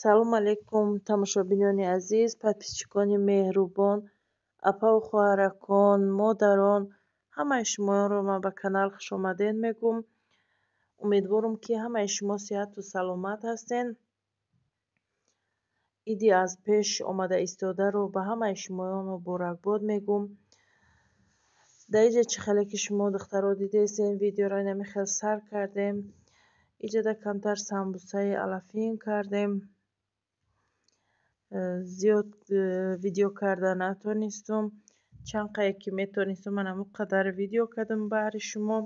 Салом алейкум, тамошобинони азиз, подписчикони меҳрубон, апаву хоҳаракон, модарон, ҳамаи шумоёнро ман ба канал хушомадед мегӯм. Умедворам, ки ҳамаи шумо сиҳату саломат ҳастен. Иди аз пеш омада истодаро ба ҳамаи шумоён муборакбод мегӯм. Дар иҷа чӣ хеле ки шумо, духтаро, дидесен, видеоро инами хел сар кардем. Иҷада камтар самбусаи алафин кардем. Зиёд видео карда натонистум. Чанд қае ки метонистум, ман ҳамон қадар видео кардам баҳри шумо.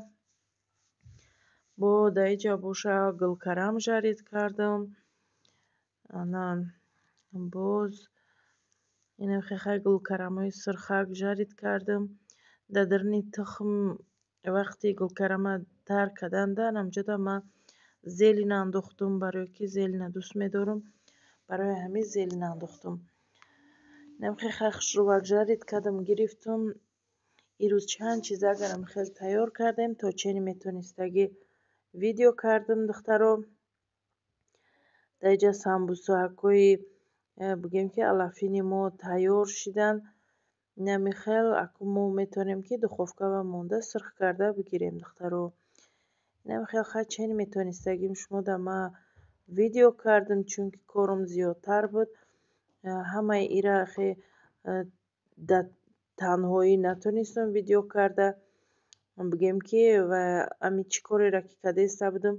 Бо дар иҷа боша гулкарам жарить кардам. Ана боз инам хехай гулкарамои сурхак жарить кардам. Дар даруни тухм вақти гулкарама тар карданда, анамҷода ман зелень андохтум, барое ки зелень дӯст медорам. Барои ҳамин зелень андохтум. Инам хехай хушрӯвак жарить кардам, гирифтум. Ирӯз чанд чиз агарам хел тайёр кардем, то чени метонистагӣ видео кардам, духтаро. Дар иҷа самбусакҳои, бигем ки, алафини мо тайёр шиданд. Инами хел аку мо метавонем, ки духовкава монда сурх карда бигирем, духтаро. Инами хел хай чени метонистагим шумо да ма видео кардам, чунки корум зиёдтар буд. Ҳамаи ира хе да танҳоӣ натонистам видео карда. Бигем ки, ва ами чӣ кореро ки карда будам,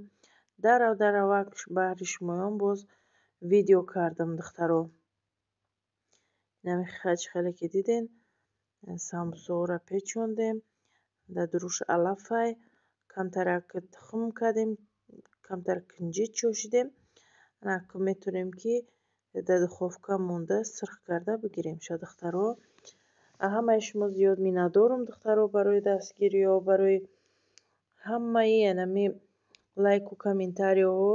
дарав даравак баҳри шумоён боз видео кардам, духтаро. Инами чӣ хеле ки диден, самбусаҳоро печондем, дар дуруш алафай, камтарак тухм кардем, камтар кунҷит чошидем. Ана метавонем, ки дар духовка монда сурх карда бигиремша, духтаро. Ҳамаи шумо зиёд миннатдорам, духтаро, барои дастгириҳо, барои ҳамаи анами лайку комментариҳо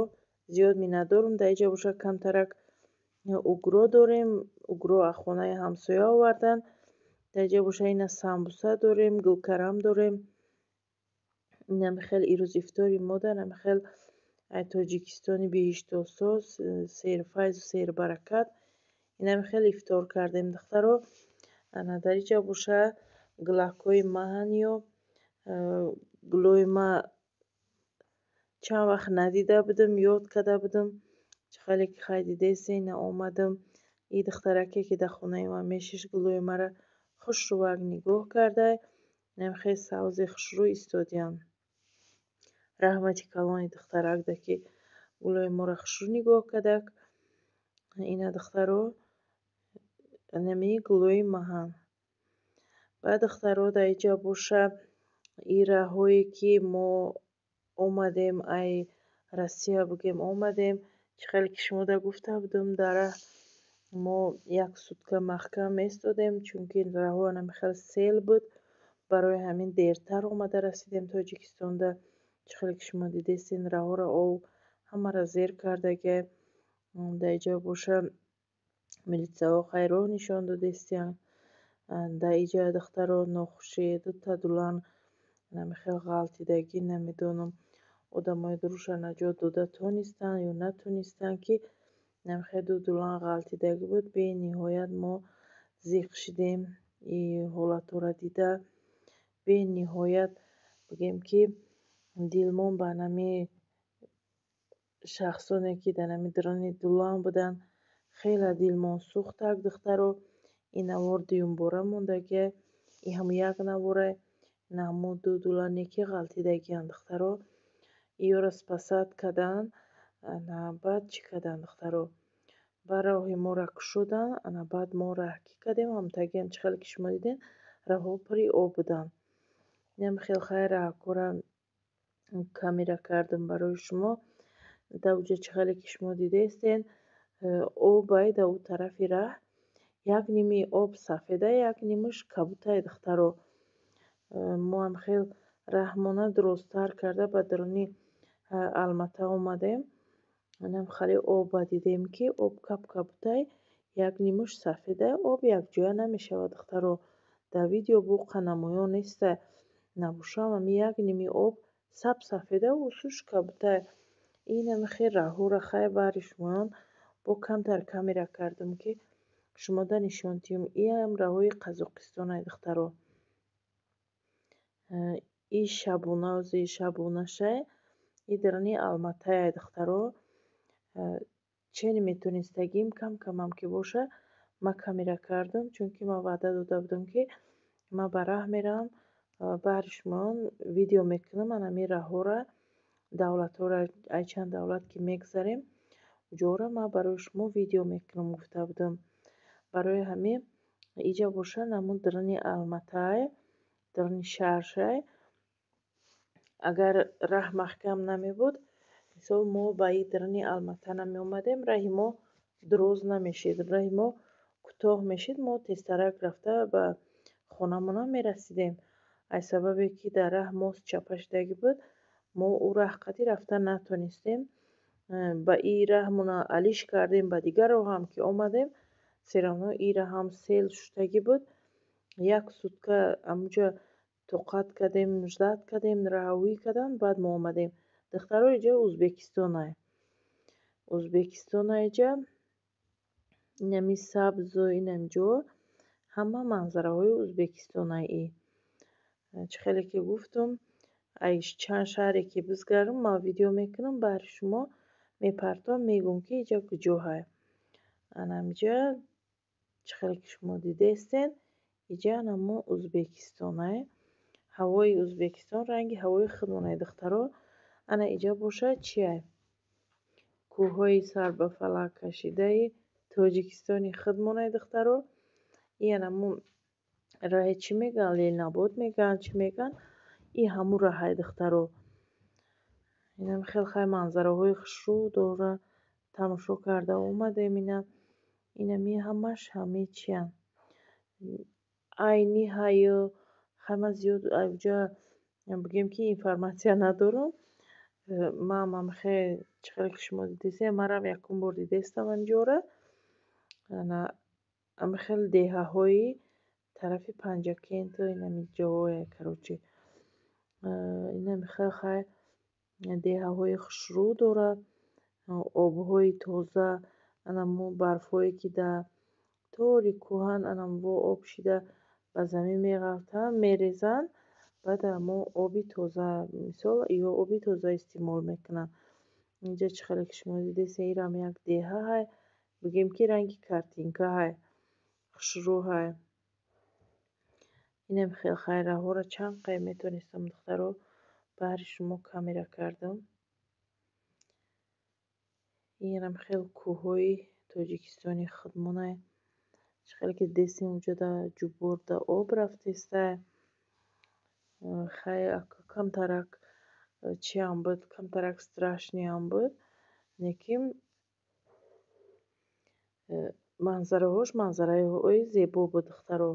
зиёд миннатдорам. Дар иҷа боша камтарак угро дорем, угро аз хонаи ҳамсоя овардан. Дар иҷа боша ина самбуса дорем, гулкарам дорем. Инами хел ирӯз ифтори мо да инами хел Тоҷикистони биҳиштосоз, серфайзу сербаракат инами хел ифтор кардем, духтаро. Ана дар иҷа боша гулакҳои маҳан ё гулои ма чанд вақт надида будам, ёд карда будам. Чӣ хеле ки хай дидесен, ина омадам. И духтараке, ки дар хонаи ман мешишт, гулои маро хушрӯвак нигоҳ карда, инами хел сабзи хушрӯ истодиянд. Раҳмати калони духтарак да, ки гулои моро хушрӯ нигоҳ кардак. Ина, духтаро, инами гулои маҳан. Баъд, духтаро, дар иҷа боша и раҳое ки мо омадем, ай Россия, бигем, омадем. Чӣ хеле ки шумо да гуфта будам, дар раҳ мо як сутка маҳкам местодем, чунки раҳҳо анами хел сел буд. Барои ҳамин дертар омада расидем Тоҷикистонда. Чӣ хеле ки шумо дидестен, раҳҳоро об ҳамаро зер кардагиай. Дар иҷа боша милитсияҳо хай роҳ нишон додестиянд. Дар иҷа, духтаро, нохушӣ, дута дулан инами хел ғалтидагӣ, намедонам, одамои дуруша наҷот дода тонистанд ё натонистанд, ки инами хел ду дулан ғалтидагӣ буд. Бениҳоят мо зиқ шидем и ҳолатҳоро дида. Бениҳоят, бигем ки, дилмон ба нами шахсоне, ки дар нами даруни дулан буданд, хеле дилмон сӯхтак, духтаро. Ин навор дуюмбора мондагиай. И ҳам як наворай. Ина ҳамун ду дулане, ки ғалтидагианд, духтаро. Иёро спасать карданд. Ана баъд чӣ карданд, духтаро? Ба роҳи моро кушоданд. Ана баъд мо раҳкӣ кардем. Ҳамтагиам, чӣ хеле ки шумо дидем, раҳҳо пури об буданд. Инам хел хайр раҳкора камера кардам барои шумо. Дар уҷа, чӣ хеле ки шумо дидестен, обай дар ӯ тарафи раҳ як ними об сафеда, як нимаш кабутай, духтаро. Мо ҳам хел раҳмона дурусттар карда ба даруни Алмата омадем. Инам хеле оба дидем, ки об кап кабутай, як нимаш сафеда, об якҷоя намешавад, духтаро. Дар видео буқа намоён неста. Набошам, ами як ними об сап сафеда, усуш кабутай. Инами хел раҳҳоро хай баҳри шумоён Бо камтар камера кардам, ки шумода нишон диҳам. Иам раҳои Қазоқистонай, духтаро. И шабонаози шабонашай, и даруни Алматая, духтаро. Чени метонистагим, кам камам ки боша, ма камера кардам, чунки ман ваъда дода будам, ки ман ба раҳ меравам, баҳри шумоён видео мекунам. Ан ҳамин раҳҳоро, давлатҳоро, ай чанд давлат ки мегзарем, ҷоро ман барои шумо видео мекунам, гуфта будам. Барои ҳамин иҷа боша, намун даруни Алматай, даруни шаҳршай. Агар раҳ маҳкам намебуд, мисол, мо ба и даруни Алмата намеомадем, раҳи мо дароз намешид, раҳи мо кӯтоҳ мешид, мо тезтарак рафта ба хонамонам мерасидем. Аз сабабе ки дар раҳ мост чапа шудагӣ буд, мо ӯ раҳ қадӣ рафта натонистем. Ба и раҳмона алиш кардем, ба дигар роҳам ки омадем, всё равно и раҳам сел шудагӣ буд. Як сутка амуҷа тоқат кардем, ждать кардем, раҳоӣ карданд, баъд мо омадем. Духтаро, иҷа Ӯзбекистонай. Ӯзбекистона иҷа, инами сабзу инами ҷо ҳама манзараҳои Ӯзбекистонай. И чӣ хеле ки гуфтум, ай чанд шаҳре ки бизгарам, ман видео мекунам, баҳри шумо мепартом, мегӯм, ки иҷа куҷоҳай. Анамиҷа, чӣ хеле ки шумо дидаистен, иҷа анамо Ӯзбекистонай. Ҳавои Ӯзбекистон ранги ҳавои худмонай, духтаро. Ана иҷа бошад чиай? Кӯҳҳои сар ба фалак кашидаи Тоҷикистони худмонай, духтаро. И анамун раҳи чӣ мегӯянд, Ленинобод мегӯянд, чӣ мегӯянд, и ҳамун раҳай, духтаро. Инам хел хай манзараҳои хушрӯ дора, тамошо карда омадем. Ина, инами ҳамаш ҳамаи чиянд? Айни ҳаю хай ман зиёд уҷа, бигем ки, информация надорам. Ман ҳамихе, чӣ хеле ки шумо дидистед, манам якум бор дидаистам ҳамин. Ана ҳамихел деҳаҳои тарафи Панҷакенту инами ҷоҳое, короче. Инами хел хай деҳаҳои хушрӯ дорад, обҳои тоза, анамо барфҳое ки дар тори кӯҳан, анамо об шида ба замин меғалтанд, мерезанд, баъд амо оби тоза, мисол, ё оби тоза истеъмол мекунанд. Инҷа, чӣ хеле ки шумо дидестед, ирам як деҳаҳай, бигем ки ранги картинкаҳай, хушрӯҳай. Инам хел хай раҳҳоро чанд қай метонистам, духтаро, баҳри шумо камера кардам. Инам хел кӯҳҳои Тоҷикистони худмонай. Чӣ хеле ки дидестем, уҷода ҷуборда об рафтестай. Хай камтарак чиам буд, камтарак страшныйам буд, лекин манзараҳош манзараҳои зебо буд, духтаро.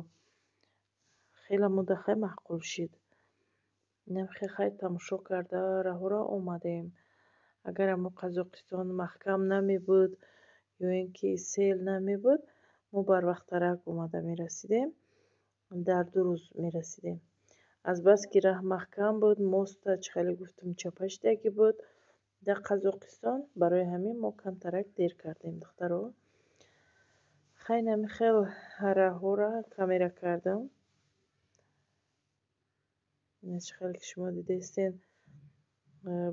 Хеле мода хай маъқул шид. Инам хел хай тамошо карда раҳҳоро омадем. Агар амо Қазоқистон маҳкам намебуд ё ин ки сел намебуд, мо барвақттарак омада мерасидем, дар 2 рӯз мерасидем. Азбаски раҳ маҳкам буд, моста, чӣ хеле гуфтум, чапа шудагӣ буд дар Қазоқистон, барои ҳамин мо камтарак дер кардем, духтаро. Хай, инами хел раҳҳоро камера кардам. Чӣ хеле ки шумо дидаистед,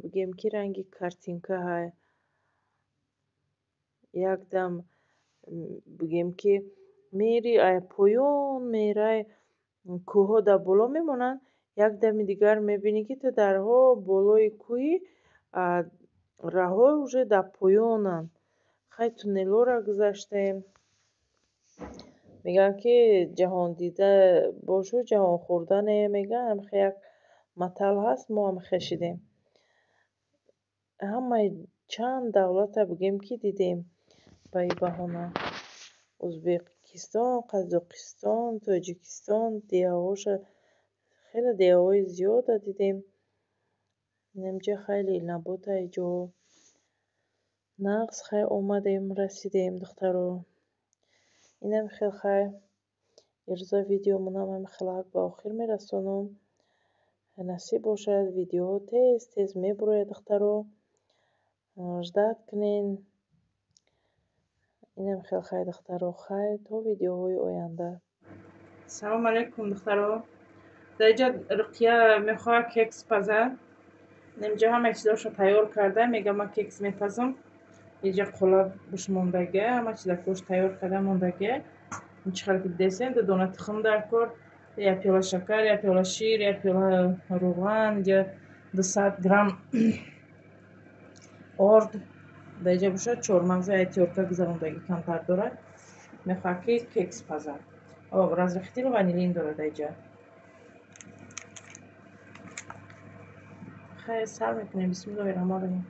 бигем ки ранги картинкаҳай. Якдам, бигем ки, мери, ай поён мерай, кӯҳҳо дар боло мемонанд, як дами дигар мебинӣ, ки ту дарҳо болои кӯҳӣ, раҳҳо уже дар поёнанд. Хай, туннелҳоро гузаштем. Мегӯянд, ки ҷаҳондида бошу, ҷаҳонхӯрда не, мегӯянд, ҳамихе як матал ҳаст, мо ҳамихе шидем. Ҳамаи чанд давлата, бигем ки, дидем ба ин баҳона. Ӯзбекистон, Қазоқистон, Тоҷикистон, деҳаҳоша, хеле деҳаҳои зиёда дидем. Инамҷа хеле Ленинободай ҷо. Нағз, хай, омадем, расидем, духтаро. Инам хел хай ирза видеомонам ҳамин хелак ба охир мерасонам. Насиб бошад, видеоҳо тез тез мебурояд, духтаро. Ждать кунен. Инам хел хай, духтаро, хай, то видеоҳои оянда. Салом алейкум, духтаро. Дар инҷа Руқия мехоҳад кекс пазад. Инҷа ҳама чизошро тайёр карда, мега ман кекс мепазам. Инҷа қолабаш мондагия, ҳама чизакош тайёр карда мондагия. Чӣ хел ки дидесен, ду дона тухм дар кор, як пиёла шакар, як пиёла шир, як пиёла рӯған, инҷа 200 грамм орд. Дар инҷа бошад чормағзи айтёрка гузарондагӣ камтар дорад. Мехоҳад ки кекс пазад. Разрыхлитель ванилин дорад дар инҷа. Хай, сар мекунем. Бисмиллоҳи раҳмони раҳим.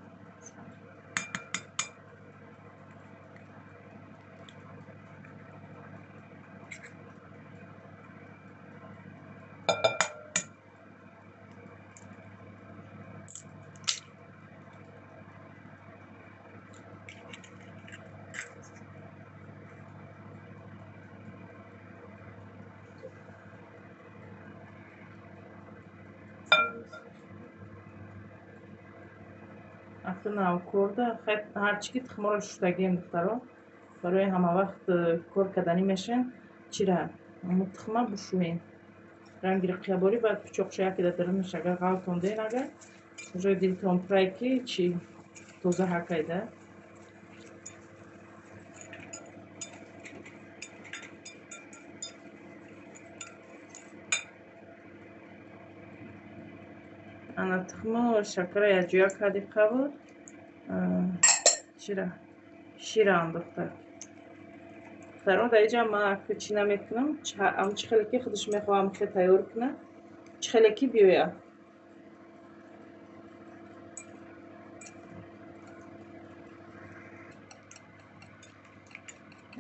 Акну навкорда ҳарчи ки тухморо шуштагием, духтаро, барои ҳама вақт кор карданӣ мешавем. Чира тухма бушӯем, ранги рақияборӣ, баъд пичоқша яке дар дарунаш агар ғалтонден, агар уже дилтон пурай ки чи тоза ҳакайда. Ана тухму шакара якҷоя кардем, қабул чира шира андохта. Духтаро, дар инҷа ман чӣ намекунам, чӣ хеле ки худаш мехоҳам хел тайёр кунам, чӣ хеле ки биёяд.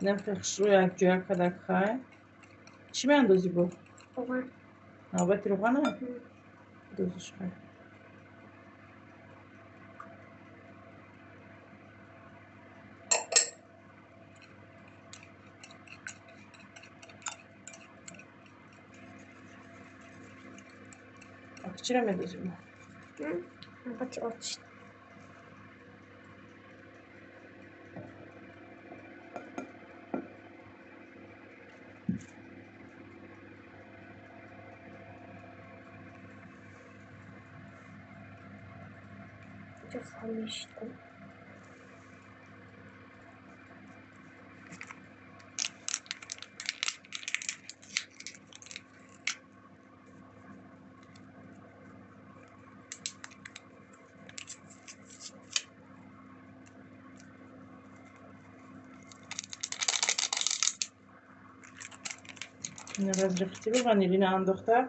Инам хел хушрӯ якҷоя кардак. Хай, чӣ меандозӣ бо? Равған. Навбати равғана? Дозиш, хай. Чира медозим? Навбати орд шуд. Инҷо хамир шуд. Разрыхлитель ванилина андохтак.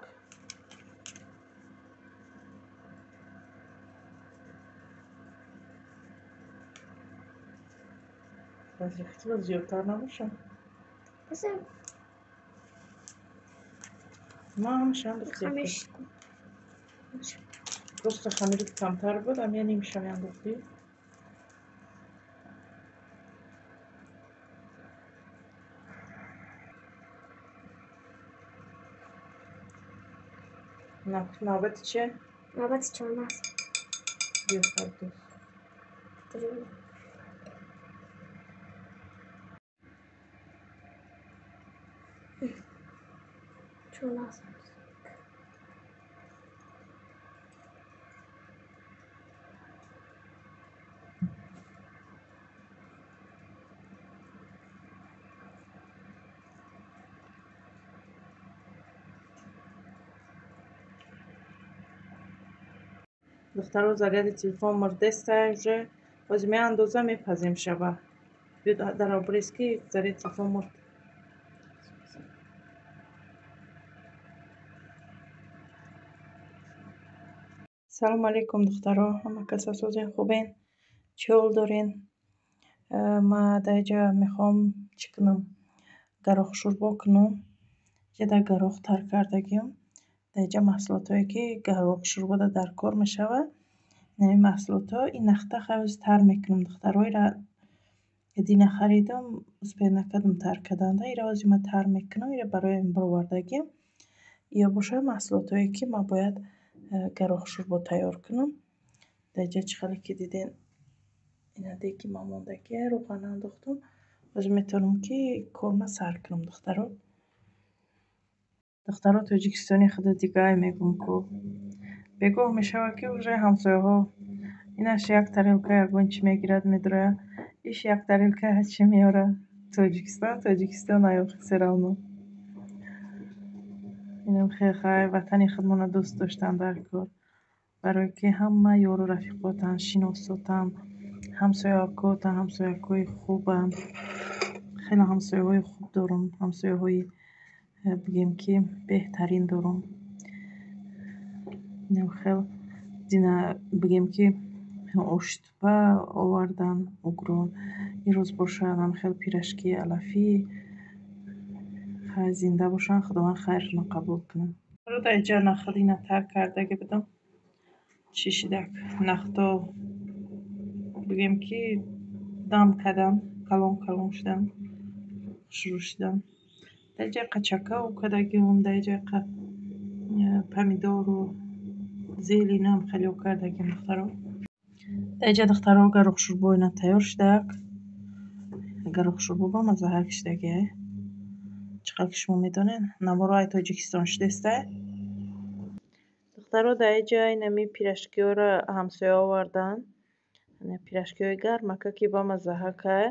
Разрыхлитель зиёдтар набошад? Бизем. Ман ҳамаша андохтем. Хамир шуд. Просто хамири камтар буд, ам я нимша меандохтӣ. Навбати чи? Навбати чормағз. Биё, хай, доз. Чормағз. Духтаро, заряди телефон мурдеста уже. Боз меандоза, мепазем шаба. Биё, дар обрез ки заряди телефон мурд. Салом алейкум, духтаро, ҳама каса созен, хубен, чӣ ҳол дорен? Ма дар инҷа мехоҳам чӣ кунам? Гароҳ шӯрбо кунам. Инҷа дар гароҳ тар кардагиам. Дар инҷа маҳсулотҳое ки гароҳ шӯрбода дар кор мешавад, инами маҳсулотҳо ин нахта хайоз тар мекунам, духтаро. Ира дина харидам, успеҳ накардам тар карданда. Ира ҳозир ман тар мекунам, ира барои баровардагиам. Ё бошад маҳсулотҳое ки ман бояд гароҳ шӯрбо тайёр кунам. Дар инҷа чӣ хеле ки диден, ина деги ман мондагия, равған андохтам. Ҳозир метавонам, ки корма сар кунам, духтаро. Духтаро, Тоҷикистони худа дигай мегӯм, ку бегоҳ мешавад, ки уже ҳамсояҳо инаш як тарелка ягон чӣ мегирад, медурад, иш як тарелка чӣ меорад. Тоҷикистон Тоҷикистон ай, всё равно. Инам хел, хай, ватани худмонро дӯст доштан дар кор, барое ки ҳама ёру рафиқотан, шиносотан, ҳамсоякотан, ҳамсоякҳои хубанд. Хеле ҳамсояҳои хуб дорам, ҳамсояҳои, бигем, ки беҳтарин дорам. Инам хел дина, бигем, ки оштупа овардан угро, ирӯз бошад ам хел пирожки алафӣ. Хай, зинда бошанд, Худованд хайршонро қабул кунад. Дар инҷа нахӯд ина тар кардаги будам, чӣ шидак нахто, бигем, ки дам кардам, калон калон шудан, хушрӯ шудан. Дар инҷа қачакав кардагиам, дар инҷа помидору зелень хеле кардагиам, духтаро. Дар инҷа, духтаро, гароқ-шӯрбо ина тайёр шудак. Гароқ-шӯрбо ба маззаҳак шудагиай. Чӣ қадр ки шумо медонед, наворо ай Тоҷикистон шудестай. Духтаро, дар инҷа инами пирожкиҳоро ҳамсоя оварданд. Пирожкиҳои гармака, ки ба маззаҳакай.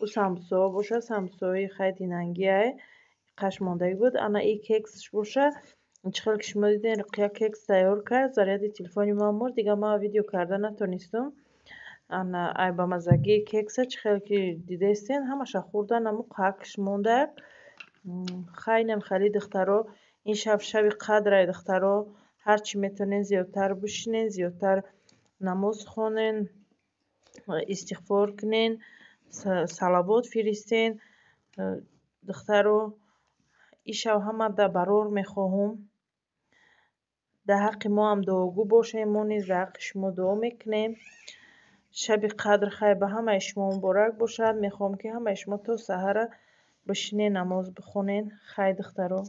Ӯ самбусаҳо бошад, самбусаҳои хай динангиай, қаш мондагӣ буд. Ана и кексш бошад, чӣ хел ки шумо дидем, Руқия кекс тайёр кард, заряди телефони ман мурд, дигар ман видео карда натонистум. Ана ай бамаззагии кекса, чӣ хел ки дидестен, ҳамаша хӯрдан, аму қакш мондак. Хай, инам хали, духтаро, ин шаб шаби қадрай, духтаро. Ҳар чӣ метавонед, зиёдтар бишинен, зиёдтар намоз хонен, истиғфор кунен, салавот фиристен, духтаро. Ин шаб ҳама да барор мехоҳум. Дар ҳаққи мо ҳам дуогӯ бошем, мо низ дар ҳаққи шумо дуо мекунем. Шаби қадр хайр ба ҳамаи шумо муборак бошад. Мехоҳам, ки ҳамаи шумо то саҳара бишинен, намоз бихонен. Хай, духтаро.